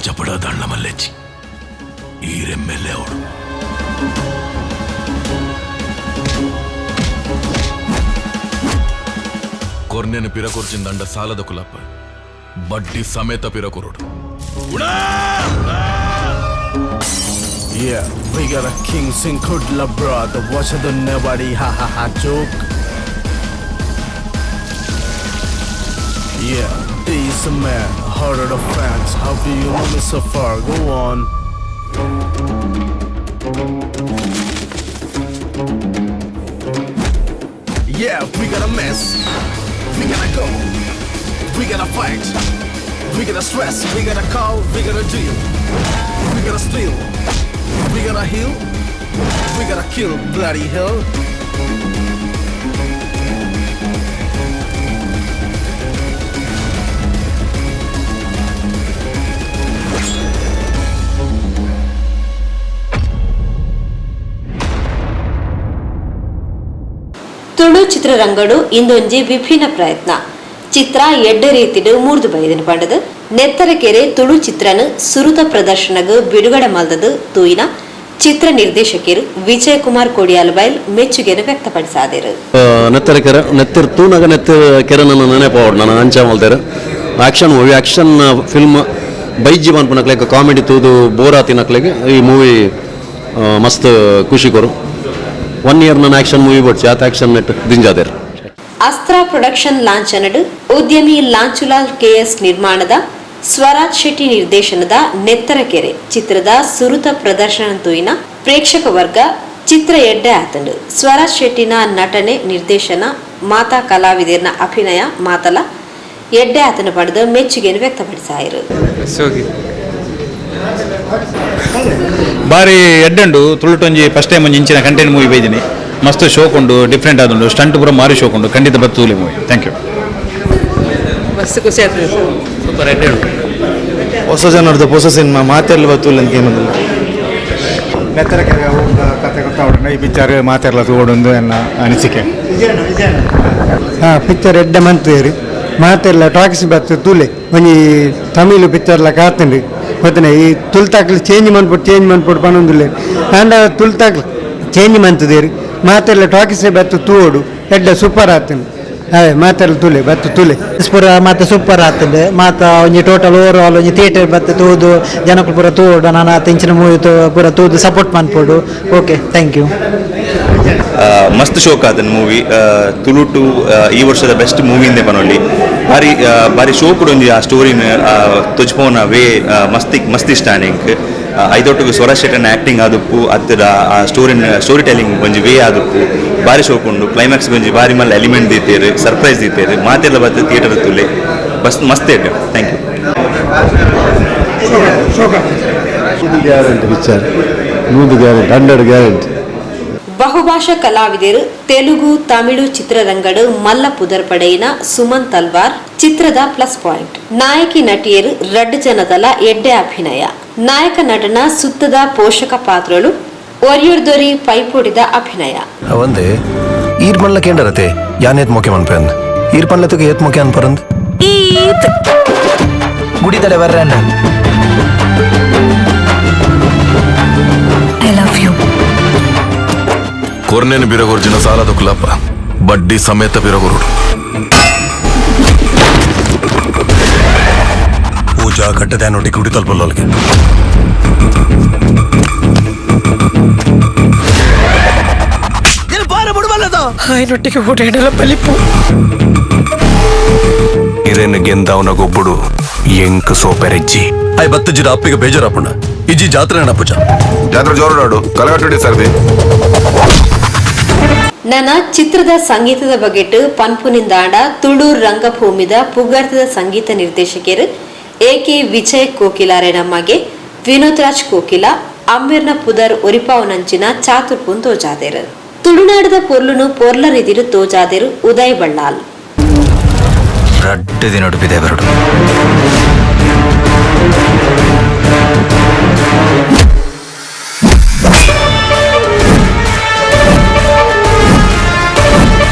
ಜಪಡ ದಾಳ್ನ ಮಲ್ಲೆಚ್ಚಿ ಈರೆಮ್ಮೆಲ್ಲೆ ಅವಳು. ಕೊರ್ನೆನು ಪಿರಕೊರ್ಚಿಂದಂಡ ಸಾಲದ ಕುಲಪ್ಪ ಬಡ್ಡಿ ಸಮೇತ ಪಿರಕೊರೋಡು. Yeah, we got a king sing Kudla brother. Watch the nobody, ha ha ha joke. Yeah, this a man, heart of the fans. How do you know me so far? Go on. Yeah, we gotta mess. We gotta go. We gotta fight. We gotta stress. We gotta call. We gotta deal. We gotta steal. We gotta heal. We gotta kill. Bloody hell. Tulu ಚಿತ್ರರಂಗಡು ಇಂದೊಂಜಿ ವಿಭಿನ್ನ ಪ್ರಯತ್ನ. ಚಿತ್ರ ಎಡ್ಡೆ ರೀತಿಡು ಮೂರ್ದು ಬೈದಿನ ಪಂಡದು ನೆತ್ತರಕೆರೆ ತುಳು ಚಿತ್ರನ ಸುರುತ ಪ್ರದರ್ಶನಗ್ ಬಿಡುಗಡೆ ಮಲ್ದದು ತೂಯಿನ ಚಿತ್ರ ನಿರ್ದೇಶಕರು ವಿಜಯ್ ಕುಮಾರ್ ಕೊಡಿಯಾಲಬೈಲ್ ಮೆಚ್ಚುಗೆಯನ್ನು ವ್ಯಕ್ತಪಡಿಸಾದರು. ನೆತ್ತರ ಕೆರೆ ನೆತ್ತರ ತೂನಾಗ ನೆತ್ತರ ಕೆರೆ ನನ್ನ ನೆನಪಾವಡು ನಾನು ಅಂಚ ಮಲ್ತೇರು. ಆಕ್ಷನ್ ಮೂವಿ, ಆಕ್ಷನ್ ಫಿಲ್ಮ್ ಬೈಜಿ ಮನ್ಪುನಕ್ಲೆಗ್, ಕಾಮಿಡಿ ತೂದು ಬೋರ್ ಆತಿನಕ್ಲೆಗ್ ಈ ಮೂವಿ ಮಸ್ತ್ ಖುಷಿ ಕೊರು. ಒನ್ ಇಯರ್ ನನ್ನ ಆಕ್ಷನ್ ಮೂವಿ ಬಡ್ಸಿ ಆತ ಆಕ್ಷನ್ ನೆಟ್ ದಿಂಜಾದೇರು. ಅಸ್ತ್ರ ಪ್ರೊಡಕ್ಷನ್ ಲಾಂಛನಡು ಉದ್ಯಮಿ ಲಾಂಚುಲಾಲ್ ಕೆಎಸ್ ನಿರ್ಮಾಣದ, ಸ್ವರಾಜ್ ಶೆಟ್ಟಿ ನಿರ್ದೇಶನದ ನೆತ್ತರಕೆರೆ ಚಿತ್ರದ ಸುರುತ ಪ್ರದರ್ಶನ ತೂಯಿನ ಪ್ರೇಕ್ಷಕ ವರ್ಗ ಚಿತ್ರ ಎಡ್ಡೆ ಆತಂಡು. ಸ್ವರಾಜ್ ಶೆಟ್ಟಿನ ನಟನೆ, ನಿರ್ದೇಶನ, ಮಾತಾ ಕಲಾವಿದರ್ನ ಅಭಿನಯ ಮಾತಲ ಎಡ್ಡೆ ಆತನ ಪಡೆದು ಮೆಚ್ಚುಗೆಯನ್ನು ವ್ಯಕ್ತಪಡಿಸಾಯಿರು. ಬಾರಿ ಎಡ್ಡಂಡು. ತುಳುಟೊಂಜಿ ಫಸ್ಟ್ ಟೈಮ್ ಒಂಜಿ ಇಂಚಿನ ಕಂಟೆಂಟ್ ಮೂವಿ ಬೈದಿನಿ. ಮಸ್ತ್ ಶೋಕ್ ಉಂಡು, ಡಿಫ್ರೆಂಟ್ ಆದುಂಡು. ಸ್ಟಂಟ್ ಪೂರ ಮಾರಿ ಶೋಕ್ ಉಂಡು. ಖಂಡಿತ ಬತ್ತೂಲಿ ಮೂವಿ. Thank you. ಮಸ್ತ್ ಖುಷಿ ಆಗ್ತದೆ. ಸೂಪರ್, ಎಡ್ಡೆ. ಹೊಸ ಜನರದ್ದು ಹೊಸ ಸಿನಿಮಾ, ಮಾತೆಲ್ಲ ಬತ್ತುಲ್ಲ ಅಂತ ಏನಿಲ್ಲ. ನೆತ್ತರ ಕೆರೆ ಕತೆ ಗೊತ್ತಾವಡ ಈ ಪಿಕ್ಚರ್ ಮಾತೆರ್ಲ ತೂವೊಡೊಂದು ಎನ್ನ ಅನಿಸಿಕೆ. ಹಾಂ, ಪಿಕ್ಚರ್ ಎಡ್ಡೆ ಮಂತೇರು. ಮಾತೆಲ್ಲ ಟಾಕಿಸ್ ಬತ್ತು ತೂಲೆ. ಒಂಜಿ ತಮಿಳು ಪಿಕ್ಚರ್ಲ ಕಾತುಂಡು ಗೊತ್ತನೆ. ಈ ತುಲ್ತಾಕ್ಲು ಚೇಂಜ್ ಮನ್ಪೊಡು, ಚೇಂಜ್ ಮನ್ಪೊಡು ಪನೊಂದುಲ್ಲೆ. ಆಂಡ ತುಲ್ತಾಕ್ಲು ಚೇಂಜ್ ಮಂತದೇರು. ಮಾತೆಲ್ಲ ಟಾಕಿಸ್ ಬತ್ತು ತೂವೊಡು. ಎಡ್ಡೆ ಸೂಪರ್ ಆತುಂಡು. ಅದೇ ಮಾತೆಲ್ಲ ತೂಲೆ, ಬತ್ತು ತೂಲೆ. ಪೂರ ಮಾತ ಸೂಪರ್ ಆತಂಡು. ಮಾತ ಒಂಜಿ ಟೋಟಲ್ ಓವರ್ ಆಲ್ ಒಂಜಿ ಥಿಯೇಟರ್ ಬತ್ತು ತೂದು ಜನಕ್ಕೂ ಪೂರ ತೂವೊಡು. ನಾನು ಆತ ಇಂಚಿನ ಮೂವಿ ಪೂರ ತೂದು ಸಪೋರ್ಟ್ ಮನ್ಪೊಡು. Okay, thank you. ಮಸ್ತ್ ಶೋಕ್ ಆತನ ಮೂವಿ. ತುಳುಟು ಈ ವರ್ಷದ ಬೆಸ್ಟ್ ಮೂವಿಂದೆ ಪನೊಲಿ. ಬಾರಿ ಬಾರಿ ಶೋಕುಡು ಒಂಜಿ ಆ ಸ್ಟೋರಿನ ತೊಜ್ಪೋನ ವೇ ಮಸ್ತಿ ಮಸ್ತ್ ಇಷ್ಟ ಎಂಕ್. ಐದೊಟ್ಟಿಗೆ ಸ್ವರಾಜ್ ಶೆಟ್ಟನ ಆ್ಯಕ್ಟಿಂಗ್ ಆದುಪ್ಪು ಅತ್ತದ ಆ ಸ್ಟೋರಿನ ಸ್ಟೋರಿ ಟೆಲ್ಲಿಂಗ್ ಒಂಜಿ ವೇ ಆದುಪ್ಪು ಬಾರಿ ಶೋಕ್ ಉಂಡು. ಕ್ಲೈಮ್ಯಾಕ್ಸ್ ಒಂಜಿ ಬಾರಿ ಮಲ್ಲ ಎಲಿಮೆಂಟ್ ದೀತೇರು, ಸರ್ಪ್ರೈಸ್ ದೀತೇರು. ಮಾತೆಲ್ಲ ಬತ್ತು ಥಿಯೇಟರ್ ತುಲೆ. ಬಸ್ ಮಸ್ತ್ ಇಟ್ಟು. Thank you. Guarantee picture, 100 guarantee, 100 guarantee. ಬಹುಭಾಷಾ ಕಲಾವಿದರು, ತೆಲುಗು ತಮಿಳು ಚಿತ್ರರಂಗಡು ಮಲ್ಲ ಪುದರ್ ಪಡೆಯಿನ ಸುಮನ್ ತಲ್ವಾರ್ ಚಿತ್ರದ ಪ್ಲಸ್ ಪಾಯಿಂಟ್. ನಾಯಕಿ ನಟಿಯರು ರಡ್ಡು ಜನದಲ ಎಡ್ಡೆ ಅಭಿನಯ. ನಾಯಕ ನಟನ ಸುತ್ತದ ಪೋಷಕ ಪಾತ್ರಗಳು ಒರಿಯುರ್ದೊರಿ ಪೈಪೋಟಿದ ಅಭಿನಯ. ಒಂದೇ ಈರ್ ಮನ್ಲ ಕೇಂಡರತೆ ಯಾನ್ ಏತ್ ಮೋಕೆ ಮನ್ಪೆಂದ್ ಈರ್ ಪನ್ಲತಕ್ಕೆ ಏತ್ ಮೋಕೆ ಅನ್ಪರಂದ್ ಗುಡಿ ತಲೆ ಬರ್ರಣ್ಣ. I love you. ಕೊರ್ನೆನು ಬಿರಗೊರ್ಜಿನ ಸಾಲದ ಕುಲಪ್ಪ ಬಡ್ಡಿ ಸಮೇತ ಪಿರಗೊರುಡು. ಪೂಜಾ ಕಟ್ಟದೆ ನೋಡಿ ಗುಡಿ ತಲುಪಲ್ಲಗೆ. ఆయనొట్టికి ఊటేడల పలిపు. ಇರೇನು ಗೆಂದವನ ಗೊಬ್ಬುಡು ಎಂಕ್ ಸೋಪೆರೆಜ್ಜಿ. ಅಯ್ ಬತ್ತಜಿರ ಅಪ್ಪಿಗೆ ಬೇಜಾರಪ್ಪಣ್ಣ. ಇಜ್ಜಿ ಜಾತ್ರೆ ನಡಪುಜ. ಜಾತ್ರೆ ಜೋರುಡಾಡು ಕಲಗಟ್ಟುಡಿ ಸರ್ದಿ. ನನ್ನ ಚಿತ್ರದ ಸಂಗೀತದ ಬಗೆಟ್ ಪನ್ಪುನಿಂದಾಂಡ ತುಳು ರಂಗಭೂಮಿದ ಪುಗರ್ತದ ಸಂಗೀತ ನಿರ್ದೇಶಕರು ಎ ಕೆ ವಿಜಯ್ ಕೋಕಿಲಾರೆ ನಮಗೆ ವಿನೋದ್ ರಾಜ್ ಕೋಕಿಲ ಅಮ್ಮಿರ್ನ ಪುದರ್ ಒರಿಪಾವನಂಚಿನ ಚಾತುರ್ಪುನ್ ತೋಜಾದೆರು. ತುಳುನಾಡದ ಪೊರ್ಲುನು ಪೊರ್ಲ ರೀತಿಡು ತೋಜಾದೆರು ಉದಯ್ ಬಳ್ಳಾಲ್. ರಡ್ಡು ದಿನ ಬರಡು.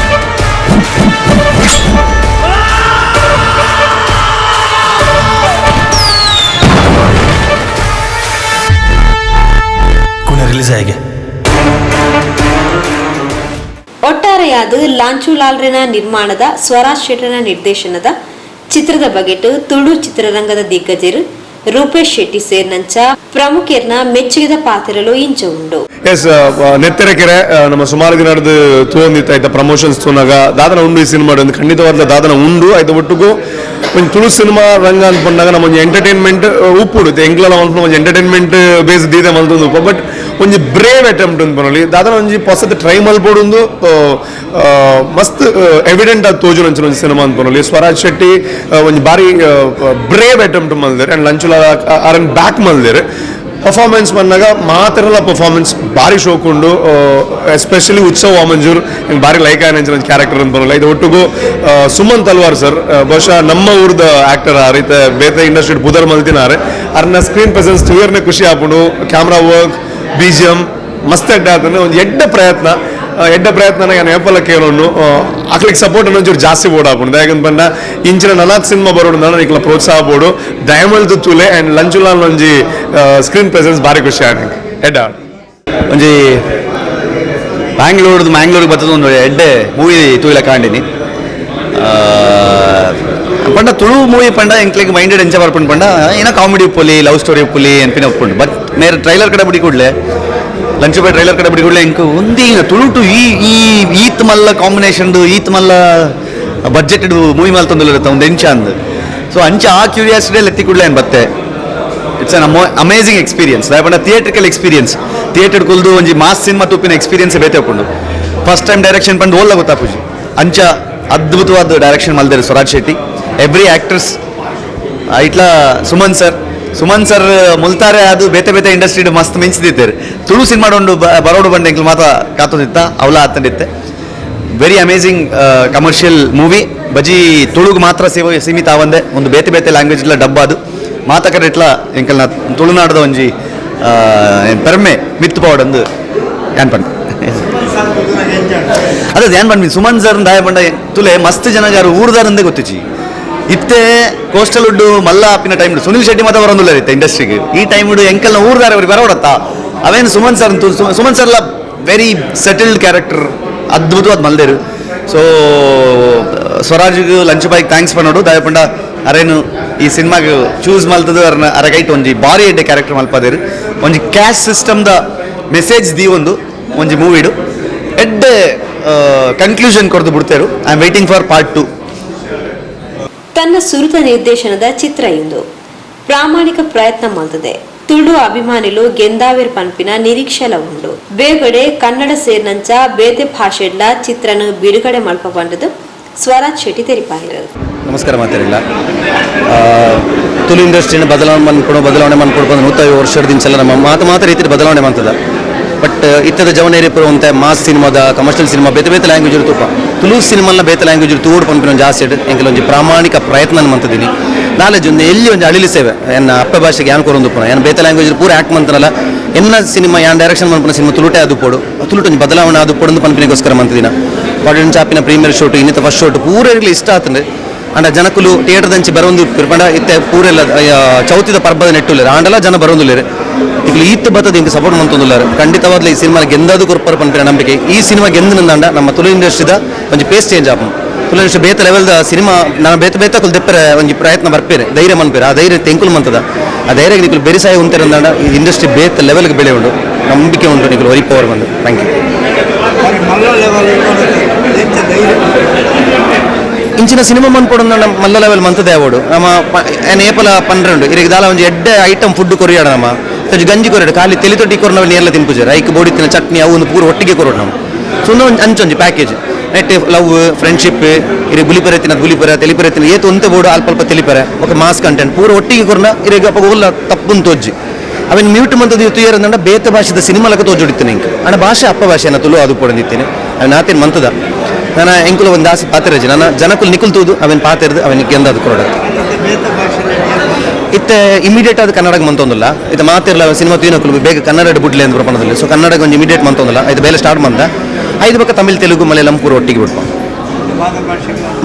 ಪೊಲೀಸ್ ಆಗಿ. ಒಟ್ಟಾರೆಯಾದ ಲಾಂಚುಲಾಲ್ರೆನ ನಿರ್ಮಾಣದ ಸ್ವರಾಜ್ ಶೆಟ್ಟನ ನಿರ್ದೇಶನದ ಚಿತ್ರದ ಬಗೆಟ್ ತುಳು ಚಿತ್ರರಂಗದ ದಿಗ್ಗಜರು ರೂಪೇಶ್ ಶೆಟ್ಟಿ ಸೇರಿನಂಚ ಪ್ರಮುಖರ್ನ ಮೆಚ್ಚುಗೆದ ಪಾತ್ರಲು ಇಂಚ ಉಂಡು. ಎಸ್, ನೆತ್ತೆರಕೆರೆ ನಮ್ಮ ಸುಮಾರು ದಿನ ನಡೆದು ತೂವೊಂದಿತ್ತು. ಆಯ್ತಾ, ಪ್ರಮೋಷನ್ಸ್ ತೂನಾಗ ದಾದನ ಉಂಡು ಈ ಸಿನಿಮಾ ಒಂದು ಖಂಡಿತವಾದ ದಾದನ ಉಂಡು. ಆಯ್ತು, ಒಟ್ಟುಗು ಒಂಜಿ ತುಳು ಸಿನಿಮಾ ರಂಗ ಅನ್ಕೊಂಡಾಗ ನಮ್ಮ ಒಂಜಿ ಎಂಟರ್ಟೈನ್ಮೆಂಟ್ ಉಪ್ಪುಡು ಎಂಕ್ಲಲ ಮಲ್ಪುನ ಒಂಜಿ ಎಂಟರ್ಟೈನ್ಮೆಂಟ್ ಬೇಸ್ ದೀದೆ ಮಲ್ತೊಂದು ಉಪ್ಪ. ಬಟ್ ಒಂಜಿ ಬ್ರೇವ್ ಅಟೆಂಪ್ಟ್ ಅಂತ ಪನೊಲಿ. ದಾದನ ಒಂಜಿ ಪೊಸತ್ ಟ್ರೈ ಮಲ್ಪೊಡುಂದು ಮಸ್ತ್ ಎವಿಡೆಂಟ್ ಆದ್ ತೋಜುನಂಚಿನ ಒಂಜಿ ಸಿನಿಮಾ ಅಂತ ಪನೊಲಿ. ಸ್ವರಾಜ್ ಶೆಟ್ಟಿ ಒಂಜಿ ಬಾರಿ ಬ್ರೇವ್ ಅಟೆಂಪ್ಟ್ ಮಲ್ದೆರ್ ಅಂಡ್ ಲಂಚುಲ ಆರನ್ ಬ್ಯಾಕ್ ಮಲ್ದೆರ್. ಪರ್ಫಾರ್ಮೆನ್ಸ್ ಬಂದಾಗ ಮಾತ್ರಲ್ಲ, ಪರ್ಫಾರ್ಮೆನ್ಸ್ ಭಾರಿ ಶೋಕ್ ಉಂಡು. ಎಸ್ಪೆಷಲಿ ಉತ್ಸವ್ ವಾಮಂಜೂರ್ ಭಾರಿ ಲೈಕ್ ಆಯ್ನ ಒಂದು ಕ್ಯಾರೆಕ್ಟರ್ ಅಂತ ಬರಲ್ಲ. ಇದು ಒಟ್ಟಿಗೂ ಸುಮನ್ ತಲ್ವಾರ್ ಸರ್, ಬಹುಶಃ ನಮ್ಮ ಊರ್ದ ಆಕ್ಟರ್ ಆ ರೀತಿ ಬೇತೆ ಇಂಡಸ್ಟ್ರಿ ಬುದರ್ ಮಲ್ತಿನಾರೆ. ಅರ್ನ ಸ್ಕ್ರೀನ್ ಪ್ರೆಸೆನ್ಸ್ ತುಯರ್ನೆ ಖುಷಿ ಆಪುಂಡು. ಕ್ಯಾಮ್ರಾ ವರ್ಕ್, ಬಿಜಿಎಂ ಮಸ್ತ್ ಎಡ್ಡ ಆತಂದ್ರೆ ಒಂದು ಎಡ್ಡ ಪ್ರಯತ್ನ. ಎಡ್ಡ ಪ್ರಯತ್ನ ನಾನು ಏಪಲ್ಲ ಕೇಳೋನು ಅಕ್ಲಿಗೆ ಸಪೋರ್ಟ್ ಅನ್ನೋ ಜಾಸ್ತಿ ಬೋರ್ಡ್ ಆಪುಂಡು. ಯಾಕಂತ ಪಂಡ ಇಂಚಿನ ನನಾತ್ ಸಿನಿಮಾ ಬರೋಡು ನಾನು ಇಕ್ಲ ಪ್ರೋತ್ಸಾಹ ಬೋರ್ಡು ದಯಮಲ್ದು ತುಲೆ. ಅಂಡ್ ಲಂಚುಲಾಲ್ ಒಂಜಿ ಸ್ಕ್ರೀನ್ ಪ್ರೆಸೆನ್ಸ್ ಭಾರಿ ಖುಷಿ ಆಂಡ್ ಎಡ್ಡ. ಒಂಜಿ ಬ್ಯಾಂಗ್ಳೂರ್ದು ಮ್ಯಾಂಗ್ಳೂರಿಗೆ ಬರ್ತದ ಒಂದು ಎಡ್ಡೆ ಮೂವಿ ತೂಯಿಲ ಕಾಂಡಿನಿ. ಪಂಡ ತುಳು ಮೂವಿ ಪಂಡ ಎಂಕ್ಲೆಗ್ ಮೈಂಡೆಡ್ ಎಂಚ ಬರ್ಪುಂಡು ಪಂಡ ಏನೋ ಕಾಮಿಡಿ ಉಪ್ಪುಲಿ, ಲವ್ ಸ್ಟೋರಿ ಉಪ್ಪುಲಿ ಅನ್ಪಿನ ಉಪ್ಪುಂಡು. ಬಟ್ ಮೇರೆ ಟ್ರೈಲರ್ ಕಡೆ ಬಿಡಿ ಕೂಡಲೇ, ಲಂಚ್ ಬೈ ಟ್ರೈಲರ್ ಕಡೆ ಬಿಡಿ ಕೂಡಲೇ ಎಂಕ್ ಒಂದೇ ತುಳುಟು ಈ ಈ ಈತ್ ಮಲ್ಲ ಕಾಂಬಿನೇಷನ್, ಈತ್ ಮಲ್ಲ ಬಡ್ಜೆಟೆಡ್ ಮೂವಿ ಮಲ್ತೊಂದುಲ್ಲ ಒಂದು ಎಂಚ ಅಂದ್. ಸೊ ಅಂಚ ಆ ಕ್ಯೂರಿಯಾಸಿಟಿ ಎತ್ತಿ ಕೂಡಲೇ ಏನು ಬತ್ತೆ. It's an amazing experience. ಪಂಡ ಥಿಯೇಟ್ರಿಕಲ್ ಎಕ್ಸ್ಪೀರಿಯನ್ಸ್, ಥಿಯೇಟರ್ ಕುಲ್ದು ಒಂಜಿ ಮಾಸ್ ಸಿನಿಮಾ ತೂಪಿನ ಎಕ್ಸ್ಪೀರಿಯನ್ಸ್ ಬೇತೆ ಉಪ್ಪುಂಡು. ಫಸ್ಟ್ ಟೈಮ್ ಡೈರೆಕ್ಷನ್ ಪಂಡ ಓಲ್ಲ ಗೊತ್ತಾಪುಜಿ, ಅಂಚ ಅದ್ಭುತವಾದ ಡೈರೆಕ್ಷನ್ ಮಲ್ದೇರು ಸ್ವರಾಜ್ ಶೆಟ್ಟಿ. ಎವ್ರಿ ಆಕ್ಟರ್ಸ್ ಇಟ್ಲ ಸುಮನ್ ಸರ್, ಸುಮನ್ ಸರ್ ಮುಲ್ತಾರೆ ಅದು ಬೇತೆ ಬೇತೆ ಇಂಡಸ್ಟ್ರಿ ಮಸ್ತ್ ಮಿಂಚ್ದಿತ್ತೇರು. ತುಳು ಸಿನಿಮಾ ಉಂಡು ಬರೋಡು ಬಂಡೆ ಎಂಕ್ಲು ಮಾತ ಕಾತೊಂದಿತ್ತ ಅವಲ ಆತಂಡಿತ್ತೆ. Very amazing commercial movie. ಬಜಿ ತುಳುಗು ಮಾತ್ರ ಸೀಮಿತ ಆವಂದೆ ಒಂದು ಬೇತೆ ಬೇತೆ ಲ್ಯಾಂಗ್ವೇಜ್ ಇಲ್ಲ ಡಬ್ಬ ಅದು ಮಾತ ಕಡೆ ಇಟ್ಲ ಎಂಕಲ್ನ ತುಳುನಾಡದ ಒಂಜಿ ಪೆರ್ಮೆ ಮಿತ್ತು ಪವಡಂದು ಏನ್ ಪಂಡ ಅದೇ ಏನ್ ಪಂಡ ಸುಮನ್ ಸರ್ ದಾಯ ಪಂಡ ತುಲೆ ಮಸ್ತ್ ಜನಗಾರು ಊರ್ದಾರಂದೇ ಗೊತ್ತಿಚ್ಚಿ. ಇತ್ತೆ ಕೋಸ್ಟಲ್ ಉಡ್ಡು ಮಲ್ಲ ಆಪಿನ ಟೈಮ್ ಸುನಿಲ್ ಶೆಟ್ಟಿ ಮಾತ್ರ ಬರೋದಿಲ್ಲ ಇತ್ತೆ ಇಂಡಸ್ಟ್ರಿಗೆ. ಈ ಟೈಮ್ ಎಂಕಲ್ನ ಊರ್ದಾರ ಅವ್ರಿಗೆ ಬರೋಡತ್ತಾ ಅವೇನು ಸುಮನ್ ಸರ್. ಸುಮನ್ ಸರ್ಲ ವೆರಿ ಸೆಟಲ್ಡ್ ಕ್ಯಾರೆಕ್ಟರ್, ಅದ್ಭುತವಾದ ಮಲ್ದೇರು. ಸೊ ಸ್ವರಾಜ್ಗೆ ಲಂಚ್ ಬಾಯ್ಗೆ thanks ಪನ್ನೋಡು. ದಯಪಂಡ ಅರೇನು ಈ ಸಿನಿಮಾಗೆ ಚೂಸ್ ಮಲ್ತದ ಅರ್ನ ಅರಗೈಟ್ ಒಂಜಿ ಬಾರಿ ಎಡ್ಡೆ ಕ್ಯಾರೆಕ್ಟರ್ ಮಲ್ಪದೇರು. ಒಂಜಿ ಕ್ಯಾಶ್ ಸಿಸ್ಟಮ್ದ ಮೆಸೇಜ್ the ಒಂದು ಒಂಜಿ ಮೂವಿಡು ಎಡ್ಡೆ conclusion ಕೊಡ್ದು ಬಿಡ್ತೇರು. I am waiting for part 2. ತನ್ನ ಸುರುತ ನಿರ್ದೇಶನದ ಚಿತ್ರ ಇಂದು ಪ್ರಾಮಾಣಿಕ ಪ್ರಯತ್ನ ಮಲ್ತದೆ. ತುಳು ಅಭಿಮಾನಿಲು ಗೆಂದಾವಿರ್ ಪನ್ಪಿನ ನಿರೀಕ್ಷೆಲ ಉಂಡು. ಬೇಗಡೆ ಕನ್ನಡ ಸೇರಿನಂಚ ಬೇತೆ ಭಾಷೆಡ್ಲ ಚಿತ್ರನ ಬಿಡುಗಡೆ ಮಲ್ಪ ಬಂದದ್ದು ಸ್ವರಾಜ್ ಶೆಟ್ಟಿ ತೆರಿಪಾಯಿರು. ನಮಸ್ಕಾರ ಮಾತಾಡಿಲ್ಲ. ತುಳು ಇಂಡಸ್ಟ್ರಿನ ಬದಲಾವಣೆ ಮನ್ಕೊಡು ಬದಲಾವಣೆ ಮನ್ಕೊಡು ಬಂದು 150 ವರ್ಷದ ನಮ್ಮ ಮಾತು ಮಾತು ರೀತಿ ಬದಲಾವಣೆ ಮಾಡ್ತದ. ಬಟ್ ಇತ್ತದ ಜವನೇರಿ ಪುರ ಮಾಸ್ ಸಿನಿಮಾದ ಕಮರ್ಷಿಯಲ್ ಸಿನಿಮಾ ಬೇತೆ ಬೇತೆ ಲ್ಯಾಂಗ್ವೇಜ್ ತುಪ್ಪ ತುಳು ಸಿನಿಮಾನ ಬೇತೆ ಲ್ಯಾಂಗ್ವೇಜ್ ತೂಡು ಪನ್ಪಿನ ಒಂದು ಜಾಸ್ತಿ ಎಂಕಲ ಒಂಜಿ ಪ್ರಾಮಾಣಿಕ ಪ್ರಯತ್ನ ಮಂತಿದ್ದೀನಿ. ನಾಲೆಜ್ ಒಂದು ಎಲ್ಲಿ ಒಂಜಿ ಅಳಿಲಿ ಸೇವೆ ಎನ್ನ ಅಪ್ಪ ಭಾಷೆಗೆ ಯಾನ್ ಕೊರೊಂದು ಪುನ ಏನ್ ಬೇತೆ ಲ್ಯಾಂಗ್ವೇಜ್ ಪೂರ ಆ್ಯಕ್ಟ್ ಮಂತನಲ್ಲ ಎನ್ನ ಸಿನಿಮಾ ಯಾನ್ ಡೈರೆಕ್ಷನ್ ಮನ್ಪುನ ಸಿನಿಮಾ ತುಳುಟೆ ಅದು ಪೋಡು ತುಳುಟು ಒಂಜಿ ಬದಲಾವಣೆ ಅದು ಪೋಡು ಪನ್ಪಿನಿಗೋಸ್ಕರ ಮಂತಿದಿನ. ಪಾಡಿನ ಚಾಪಿನ ಪ್ರೀಮಿಯರ್ ಶೋಟ್ ಇನ್ನಿತ ಫಸ್ಟ್ ಶೋಟ್ ಪೂರ ಇಷ್ಟ ಆತಂದ್ರೆ ಅಂಡ ಜನಕುಲು ಥಿಯೇಟರ್ ದಂಚಿ ಬರೋಂದು ಪಂಡ ಇತ್ತೆ ಪೂರೆಲ್ಲ ಚೌತಿದ ಪರ್ಬದ ನೆಟ್ಟುಲ್ಲೇರು ಆಂಡಲ ಜನ ಬರೋಂದುಲ್ಲೇರು ಈಗ ಈತ್ ಬತ್ತದ ಇಂಕ ಸಪೋರ್ಟ್ ಮಂತೊಂದುಲ್ಲಾರು. ಖಂಡಿತವಾದ್ಲ ಈ ಸಿನಿಮಾ ಗೆಂದಾದು ಕೊರ್ಪರ ಪನ್ಪಿನ ನಂಬಿಕೆ. ಈ ಸಿನಿಮಾ ಗೆಂದಿನಂದಾಂಡ ನಮ್ಮ ತುಳು ಇಂಡಸ್ಟ್ರಿದ ಒಂಜಿ ಪೇಸ್ ಚೇಂಜ್ ಆಪುಂಡು. ತುಳು ಇಂಡಸ್ಟ್ರಿ ಬೇತೆ ಲೆವೆಲ್ದ ಸಿನಿಮಾ ನಾನು ಬೇತೆ ಬೇತೆ ಕುಲ್ ದೆಪ್ಪರೆ ಒಂಜಿ ಪ್ರಯತ್ನ ಬರ್ಪೇರೆ ಧೈರ್ಯ ಮನ್ಪೇರೆ ಆ ಧೈರ್ಯ ತೆಂಕುಲು ಮಂತದ ಆ ಧೈರ್ಯ ನಿಕುಲು ಬೆರಿಸಾಯ ಉಂತಿರಂದಾಂಡ ಈ ಇಂಡಸ್ಟ್ರಿ ಬೇತೆ ಲೆವೆಲ್ಗೆ ಬೆಳೆ ಉಂಡು ನಂಬಿಕೆ ಉಂಟು ನಿಕುಲು ವರಿ ಪವರ್ ಬಂದು. Thank you. ಇಂಚಿನ ಸಿನಿಮಾ ಮನ್ಪೊಡು ಮಲ್ಲ ಲೆವೆಲ್ ಮಂತದೆ ಅವಡು ನಮ್ಮ ಏಪಲ ಪನ್ರೆಂಡು ಇರಿಗೆ ದಾಲ ಒಂಜಿ ಎಡ್ಡೆ ಐಟಮ್ ಫುಡ್ ಕೊರಿಯಾಡ ನಮ್ಮ ಒಂಜಿ ಗಂಜಿ ಕೊರಿಯಾಡು ಖಾಲಿ ತೆಲಿ ತೊಟ್ಟಿ ಕೊರನ ನೇರ್ಲ ತಿನ್ಪುಜಾರ ಐಕ್ ಬೋಡಿತ್ತಿನ ಚಟ್ನಿ ಅವು ಒಂದು ಪೂರ ಒಟ್ಟಿಗೆ ಕೊರೋಡು ನಮ್ಮ. ಸೊ ಒಂದು ಅಂಚೊಂಜಿ package net love friendship ಇರಿಗೆ ಬುಲಿಪರೆ ತಿನ್ನದು ಬುಲಿಪರೆ ತೆಲಿಪರೆ ತಿನ್ನ ಏತು ಒಂತೆ ಬೋಡು ಅಲ್ಪ ಅಲ್ಪ ತೆಲಿಪರೆ ఒక ಮಾಸ್ ಕಂಟೆಂಟ್ ಪೂರ ಒಟ್ಟಿಗೆ ಕೊರನ ಇರಿಗೆ ಅಪ್ಪ ಓಲ್ಲ ತಪ್ಪುನ್ ತೋಜ್ಜಿ ಅವೆನ್ ಮ್ಯೂಟ್ ಮಂತದ್ದು ತುಯರಂದಂಡ ಬೇತೆ ಭಾಷೆದ ಸಿನಿಮಾಲಕ ತೋಜುಡಿತ್ತೇನೆ ಇಂಕ ಅಣ್ಣ ಭಾಷೆ ಅಪ್ಪ ಭಾಷೆನ ತುಳು ಅದು ಪೊಡಂದಿತ್ತೇನೆ ಅವನ ಆತೇನು ಮಂತದ ನಾನು ಎಂಕುಲ ಒಂದು ಆಸೆ ಪಾತಿರಜಿ ನನ್ನ ಜನಕುಲ್ ನಿಕುಲ್ ತೂದು ಅವನ್ ಪಾತಿರ್ದು ಅವನಿಗೆ ಎಂದಾದು ಕೊರಡ ಇತ್ತೆ ಇಮಿಡಿಯೇಟ್ ಅದು ಕನ್ನಡಕ್ಕೆ ಮಂತೊಂದಿಲ್ಲ ಇದು ಮಾತಿರಲ್ಲ ಸಿನಿಮಾ ತೀನಕುಲು ಬೇಗ ಕನ್ನಡ ಬಿಡ್ಲಿ ಅಂತ ಪ್ರಮಾಣದಲ್ಲಿ. ಸೊ ಕನ್ನಡಕ್ಕೆ ಒಂದು ಇಮಿಡಿಯೇಟ್ ಮಂತೊಂದಿಲ್ಲ ಇದು ಬೇಲೆ ಸ್ಟಾರ್ಟ್ ಮಂದ ಐದು ಪಕ್ಕ ತಮಿಳ್ ತೆಲುಗು ಮಲಯಾಳಂ ಪೂರ ಒಟ್ಟಿಗೆ ಬಿಡ್ಪ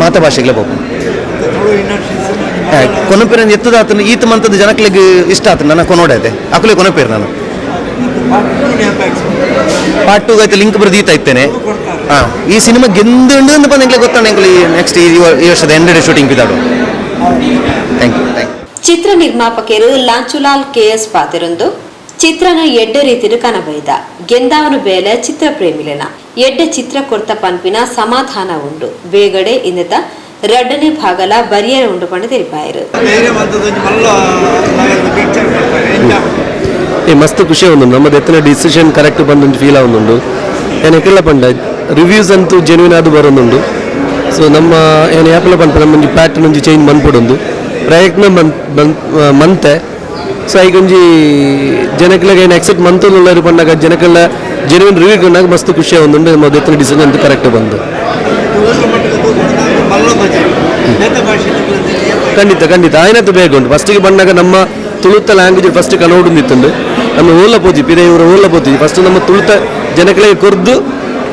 ಮಾತ ಭಾಷೆಗಳ ಬೋಪು ಕೊನಪೇರ ಎತ್ತದ ಆತನ ಈತ ಮಂತದ ಜನಕ್ಲಿಗೆ ಇಷ್ಟ ಆತ ನನ್ನ ಕೊನೋಡೈತೆ ಅಕುಲೆ ಕೊನಪೇರು ನಾನು ಪಾರ್ಟ್ 2 ಐತೆ ಲಿಂಕ್ ಬರೆದು ದೀತಾ ಇತ್ತೇನೆ. ಹಾಂ, ಈ ಸಿನಿಮಾ ಗೆಂದುಂಡು ಅಂತ ಬಂದು ಎಂಕ್ಲೆ ಗೊತ್ತಾಂಡ ಎಂಕ್ಲೆ ನೆಕ್ಸ್ಟ್ ಈ ವರ್ಷದ ಎಂಡ್ ಶೂಟಿಂಗ್ ಬಿದ್ದಾಡು. Thank you, thank you. ಚಿತ್ರ ನಿರ್ಮಾಪಕರು ಲಾಂಚುಲಾಲ್ ಕೆಎಸ್ ಪಾತೆರೊಂದು ಚಿತ್ರನ ಎಡ್ಡ ರೀತಿಡು ಕನಬೈದ ಗೆಂದಾವನು ಬೇಲೆ ಚಿತ್ರ ಪ್ರೇಮಿಲೆನ ಎಡ್ಡ ಚಿತ್ರ ಕೊರ್ತ ಪನ್ಪಿನ ಸಮಾಧಾನ ಉಂಡು ಬೇಗಡೆ ಇಂದತ ರಡ್ಡನೆ ಭಾಗಲ ಬರಿಯರ ಉಂಡು ಪಂಡ ತೆರಿಪಾಯರು. ಈ ಮಸ್ತ್ ಖುಷಿ ಉಂಡು ನಮ್ಮದು ಎತ್ತನ ಡಿಸಿಷನ್ ಕರೆಕ್ಟ್ ಬಂದೊಂದು ಫೀಲ್ ಆವೊಂದುಂಡು. ಏನು ಎಕ್ಕಲ್ಲ ಪಂಡ ರಿವ್ಯೂಸ್ ಅಂತೂ ಜೆನ್ಯೂನ್ ಆದ್ ಬರೋದುಂಡು. ಸೊ ನಮ್ಮ ಏನು ಯಾಪಲ ಪನ್ಪ ನಮ್ಮ ಒಂಜಿ ಪ್ಯಾಟರ್ನ್ ಒಂಜಿ ಚೇಂಜ್ ಮನ್ಪೊಡೊಂದು ಪ್ರಯತ್ನ ಮಂತೆ. ಸೊ ಐಕೊಂಜಿ ಜನಕ್ಲೆಗ್ ಏನು ಎಕ್ಸೆಪ್ಟ್ ಮಂತೊಂದುಲ್ಲೆರ್ ಪಂಡಾಗ ಜನಕ್ಲೆನ ಜೆನ್ಯೂನ್ ರಿವ್ಯೂ ಕಂಡಾಗ ಮಸ್ತ್ ಖುಷಿ ಆವೊಂದುಂಡು. ನಮ್ಮ ಎತ್ತನ ಡಿಸಿಷನ್ ಅಂತೂ ಕರೆಕ್ಟ್ ಬಂದು. ಖಂಡಿತ ಖಂಡಿತ ಆಯ್ನತ್ತು ಬೇಗ ಉಂಟು. ಫಸ್ಟಿಗೆ ಬಂದಾಗ ನಮ್ಮ ತುಳುತ ಲ್ಯಾಂಗ್ವೇಜ್ ಫಸ್ಟ್ ಕನ್ನಡ ನಮ್ಮ ಓಲ ಪೋತಿ ಪಿರೆ ಇವರ ಓಲ ಪೋತಿ ಫಸ್ಟ್ ನಮ್ಮ ತುಳುತ ಜನಗಳಿಗೆ ಕೊರ್ದು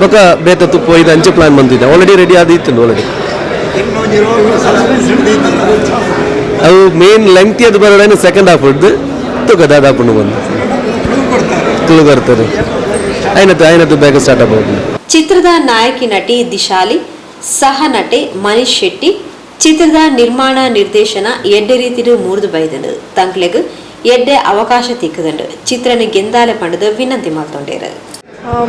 ಬೊಕ ಬೇತ ತುಪ್ಪ ಇದು ಅಂಚೆ ಪ್ಲಾನ್ ಬಂದಿದೆ. ಆಲ್ರೆಡಿ ರೆಡಿ ಆದ ಇತ್ತು ಆಲ್ರೆಡಿ. ಅವು ಮೇನ್ ಲೆಂಗ್ತಿ ಅದು ಬರೋಣ ಸೆಕೆಂಡ್ ಹಾಫ್ ಹಿಡ್ದು ತುಕ ದಾದಾಪುಂಡು ಬಂದು ತುಳು ಬರ್ತದೆ. ಆಯ್ನತ್ತು ಆಯ್ನತ್ತು ಬೇಗ ಸ್ಟಾರ್ಟ್ ಆಗಬಹುದು. ಚಿತ್ರದ ನಾಯಕಿ ನಟಿ ದಿಶಾಲಿ, ಸಹ ನಟೆ ಮನೀಶ್ ಶೆಟ್ಟಿ ಚಿತ್ರದ ನಿರ್ಮಾಣ ನಿರ್ದೇಶನ ಎಡ್ಡೆ ರೀತಿಡು ಮೂರ್ದು ಬೈದಂಡು. ತಂಕ್ಲೆಗ್ ಎಡ್ಡೆ ಅವಕಾಶ ತಿಕ್ಕದಂಡು. ಚಿತ್ರನ ಗೆಂದಾಲೆ ಪಂಡದು ವಿನಂತಿ ಮಲ್ತೊಂಡೇರು.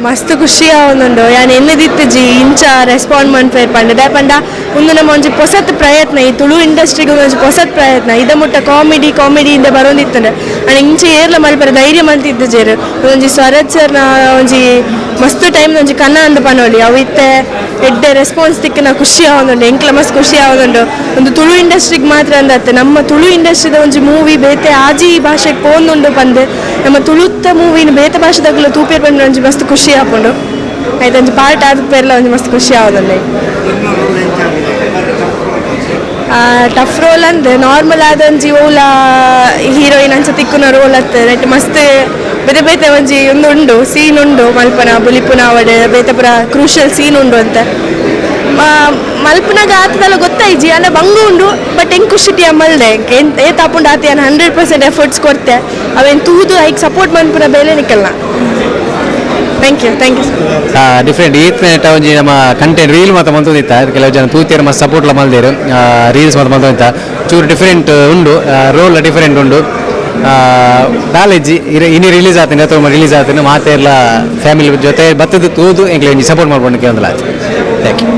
ಮಸ್ತ್ ಖುಷಿ ಆವೊಂದುಂಡು. ಯಾನ್ ಎನ್ನದಿತ್ತಜಿ ಇಂಚ ರೆಸ್ಪಾಂಡ್ ಮನ್ಪೇರ್ ಪಂಡ ದಾಯೆ ಪಂಡ ಉಂದು ನಮ್ಮ ಒಂಜಿ ಪೊಸತ್ ಪ್ರಯತ್ನ, ಈ ತುಳು ಇಂಡಸ್ಟ್ರಿಗೆ ಒಂಜಿ ಪೊಸತ್ ಪ್ರಯತ್ನ. ಇದ ಮುಟ್ಟ ಕಾಮಿಡಿ ಕಾಮಿಡಿ ಇಂದ ಬರೋಂದಿತ್ತಂಡೆ ಅಂಡ್ ಇಂಚ ಏರ್ಲ ಮಲ್ಪರ ಧೈರ್ಯ ಮಲ್ತಿದ್ದಜೇರು. ಒಂಜಿ ಸ್ವರಾಜ್ ಸರ್ನ ಒಂಜಿ ಮಸ್ತ್ ಟೈಮ್ ಒಂಜಿ ಕನ್ನ ಅಂದ ಪನೋಲಿ ಅವು ಇತ್ತೆ ಎಡ್ಡೆ ರೆಸ್ಪಾನ್ಸ್ ತಿಕ್ಕಿನ ಖುಷಿ ಆವೊಂದುಂಡು. ಎಂಕ್ಲ ಮಸ್ತ್ ಖುಷಿ ಆವೊಂದುಂಡು. ಒಂದು ತುಳು ಇಂಡಸ್ಟ್ರಿಗೆ ಮಾತ್ರ ಅಂದತ್ತೆ ನಮ್ಮ ತುಳು ಇಂಡಸ್ಟ್ರಿದ ಒಂಜಿ ಮೂವಿ ಬೇತೆ ಆಜಿ ಭಾಷೆಗೆ ಪೋಂದುಂಡು ಪಂದ್ ನಮ್ಮ ತುಳುತ್ತ ಮೂವಿನ ಬೇತೆ ಭಾಷೆದಾಗಲ ತೂಪೇರ್ ಪಂಡ ಒಂಜಿ ಮಸ್ತ್ ಖುಷಿ ಆಪುಂಡು. ಆಯ್ತು ಒಂಜಿ ಪಾರ್ಟ್ ಆದ ಪೇರ್ಲ ಒಂಜಿ ಮಸ್ತ್ ಖುಷಿ ಆವೊಂದುಂಡು. ಟಫ್ ರೋಲ್ ಅಂದ್ ನಾರ್ಮಲ್ ಆದ ಒಂಜಿ ಓಲಾ ಹೀರೋಯಿನ್ ಅಂಚ ತಿಕ್ಕುನ ರೋಲ್ ಅತ್ತ ನೆಟ್ ಮಸ್ತ್ ಬೇತೆ ಬೇತೆ ಒಂಜಿ ಒಂದು ಉಂಡು ಸೀನ್ ಉಂಡು ಮಲ್ಪನ ಬುಲಿಪುನ ಅವಡೆ ಬೇತೆ ಪುರ ಕ್ರೂಷಿಯಲ್ ಸೀನ್ ಉಂಡು ಅಂತ ಮಲ್ಪನಾಗ ಆತದಲ್ಲ ಗೊತ್ತಾಯ್ಜಿ ಅಂಡ ಬಂಗು ಉಂಡು. ಬಟ್ ಹೆಂಗೆ ಖುಷಿ ಮಲ್ದೆ ಏ ತಾಪುಂಡು ಆತ 100% ಎಫರ್ಟ್ಸ್ ಕೊಡ್ತೆ ಅವೇನು ತೂದು ಐಕ್ ಸಪೋರ್ಟ್ ಮನ್ಪುನ ಬೇಲೆ ನಿಕ್ಕಲ್ಲ. Thank you, thank you. Different ಈತ್ನೆಟ ಒಂಜಿ ನಮ್ಮ ಕಂಟೆಂಟ್ ರೀಲ್ ಮಾತ ಮಂತೊಂದಿತ್ತ. ಕೆಲವು ಜನ ತೂತಿಯರು ಮಸ್ತ್ ಸಪೋರ್ಟ್ಲ ಮಲ್ದೇರು ರೀಲ್ಸ್ ಮಾತ ಮಂತೊಂದಿತ್ತ. ಚೂರು ಡಿಫರೆಂಟ್ ಉಂಡು ರೋಲ್ ಡಿಫರೆಂಟ್ ಉಂಡು. ದಾಲೆಜ್ಜಿ ಇನಿ ರಿಲೀಸ್ ಆತನೆ ಅಥವಾ ರಿಲೀಸ್ ಆತನೆ ಮಾತೆಲ್ಲ ಫ್ಯಾಮಿಲಿ ಜೊತೆ ಬತ್ತದ ತೂದು ಎಂಕ್ಲೆ ಒಂಜಿ ಸಪೋರ್ಟ್ ಮಾಡ್ಕೊಂಡು ಕೇಂದ್ರ. Thank you.